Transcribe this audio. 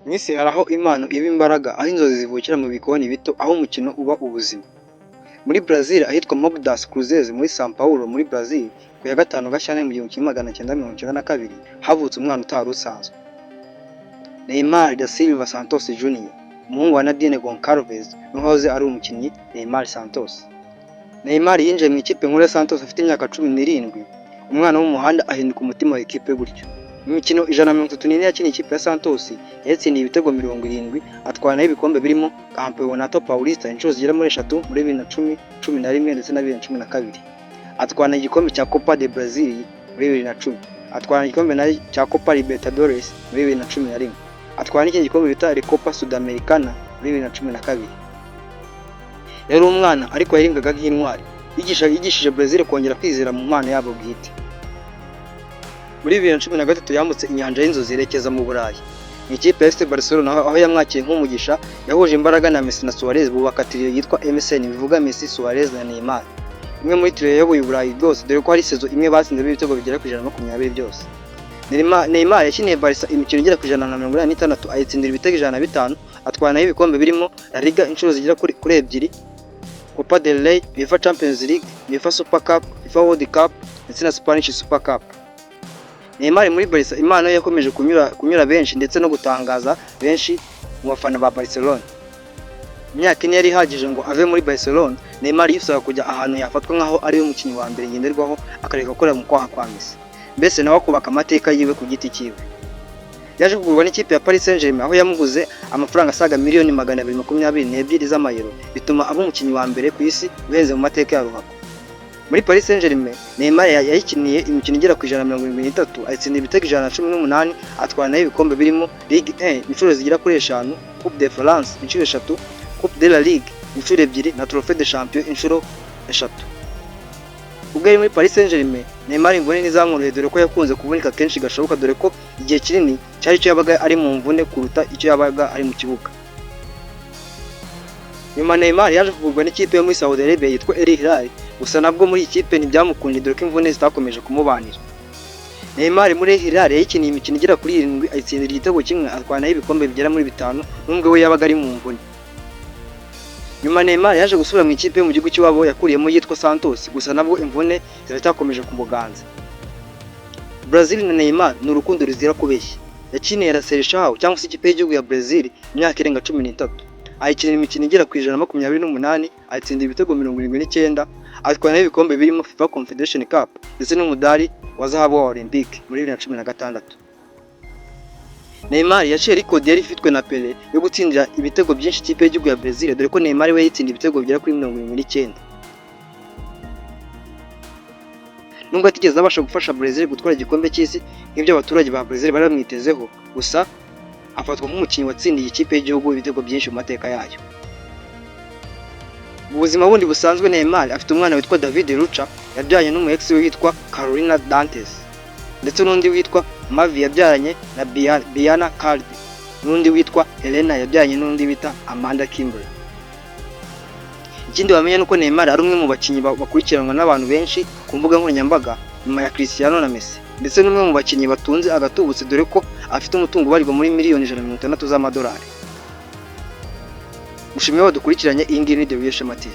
Mu isi hari aho impano iba imbaraga, aho inzozi zivukira mu bikoni bito, aho umukino uba ubuzima. Muri Brazil, ahitwa Mogi das Cruzes muri São Paulo muri Brazil, ku ya 5 Gashyantare mu 1992, havutse umwana utari usanzwe. Neymar da Silva Santos Junior, umuhungu wa Nadine Goncalves n'uwahoze ari umukinnyi Neymar Santos. Neymar yinjiye mu ikipe nkuru ya Santos afite imyaka 17, umwana wo mu muhanda ahinduka umutima wa ekipe gutyo. Mu mikino 134 yakiniye ikipe ya Santos, yayitsindiye ibitego 70, atwara nayo ibikombe birimo Campeonato Paulista inshuro zigera muri eshatu muri 2010, 11 ndetse na 2012. Atwara igikombe cya Copa de Brazil muri 2010. Atwara igikombe nayo cya Copa Libertadores muri 2011. Atwara n'ikindi gikombe bita Recopa Sudamericana muri 2012. Yari umwana ariko yarimbwaga nk'intwari. Yigishije Brazil kongera kwizera mu mpano yabo bwite. Muri 2013 yambutse inyanja y'inzozi yerekeza mu Burayi. Mu ikipe ya FC Barcelona, aho yamwakiriye nk'umugisha, yahuje imbaraga na Messi na Suarez bubaka trio yitwa MSN, bivuga Messi, Suarez na Neymar. Imwe muri trio yayoboye Uburayi bwose, dore ko hari saison imwe batsinzemo ibitego bigera ku 120 byose. Neymar yakiniye Barca imikino igera ku 186, ayitsindira ibitego 105, atwara nayo ibikombe birimo La Liga inshuro zigera kuri ebyiri, Copa del Rey, UEFA Champions League, UEFA Super Cup, FIFA World Cup ndetse na Spanish Super Cup. Neymar muri Barca, impano ye yakomeje kunyura benshi ndetse no gutangaza benshi mu bafana ba Barcelona. Imyaka 4 yari ihagije ngo ave muri Barcelona. Neymar yifuzaga kujya ahantu yafatwa nk'aho ari we mukinnyi wa mbere ngenderwaho, akareka gukorera mu kwaha kwa Messi. Mbese nawe akubaka amateka yiwe ku giti cyiwe. Yaje kugurwa n'ikipe ya Paris Saint-Germain, aho yamuguze amafaranga asaga miliyoni 222 z'amayero, bituma aba umukinnyi wa mbere ku isi uhenze mu mateka ya ruhago. Muri Paris Saint-Germain, Neymar yayikiniye imikino igera ku 173, ayitsindira ibitego 118, atwara nayo ibikombe birimo Ligue 1 inshuro zigera kuri eshanu, Coupe de France inshuro eshatu, Coupe de la Ligue inshuro ebyiri na Trophée de Champion inshuro eshatu. Ubwo yari muri Paris Saint-Germain, Neymar imvune ntizamworoheye, dore ko yakunze kuvunika kenshi gashoboka, dore ko igihe kinini cyari icyo yabaga ari mu mvune kuruta icyo yabaga ari mu kibuga. Nyuma Neymar yaje kugurwa n'ikipe yo muri Saudi Arabia yitwa Al Hilal, gusa nabwo muri iyi kipe ntibyamukundiye, dore ko imvune zitakomeje kumubanira. Neymar muri Al Hilal yayikiniye imikino igera kuri irindwi, ayitsindira igitego kimwe, atwara nayo ibikombe bigera muri bitanu nubwo we yabaga ari mu mvune. Nyuma Neymar yaje gusubira mu ikipe yo mu gihugu cy'iwabo yakuriyemo yitwa Santos, gusa nabwo imvune ziracyakomeje kumuganza. Brazil na Neymar ni urukundo ruzira kubeshya. Yakiniye La Seleção cyangwa se ikipe y'igihugu ya Brazil imyaka irenga 13. Ayikinira imikino igera ku 128, ayitsindira ibitego 79, atwara n'ibikombe birimo FIFA Confederation Cup ndetse n'umudari wa zahabu wa Olympic muri 2016. Neymar yaciye record yari ifitwe na Pele yo gutsindira ibitego byinshi ikipe y'igihugu ya Brazil, dore ko Neymar we yitsindiye ibitego bigera kuri 79. Nubwo atigeze abasha gufasha Brazil gutwara igikombe cy'isi nk'ibyo abaturage ba Brazil bari bamwitezeho, gusa afatwa nk'umukinnyi watsindiye ikipe y'igihugu ibitego byinshi mu mateka yayo. Mu buzima bundi busanzwe, Neymar afite umwana witwa David Luca yabyaranye n'umu ex we witwa Carolina Dantes, ndetse n'undi witwa Mavi yabyaranye na Biana Cardi, n'undi witwa Helena yabyaranye n'undi bita Amanda Kimberly. Ikindi wamenya nuko Neymar ari umwe mu bakinnyi bakurikiranwa n'abantu benshi ku mbuga nkoranyambaga nyuma ya Cristiano na Messi, ndetse n'umwe mu bakinnyi batunze agatubutse, dore ko afite umutungo ubarirwa muri miliyoni 160 z'amadolari. Mushimiye wadukurikiranye, iyi ngiyi ni The Real Shema TV.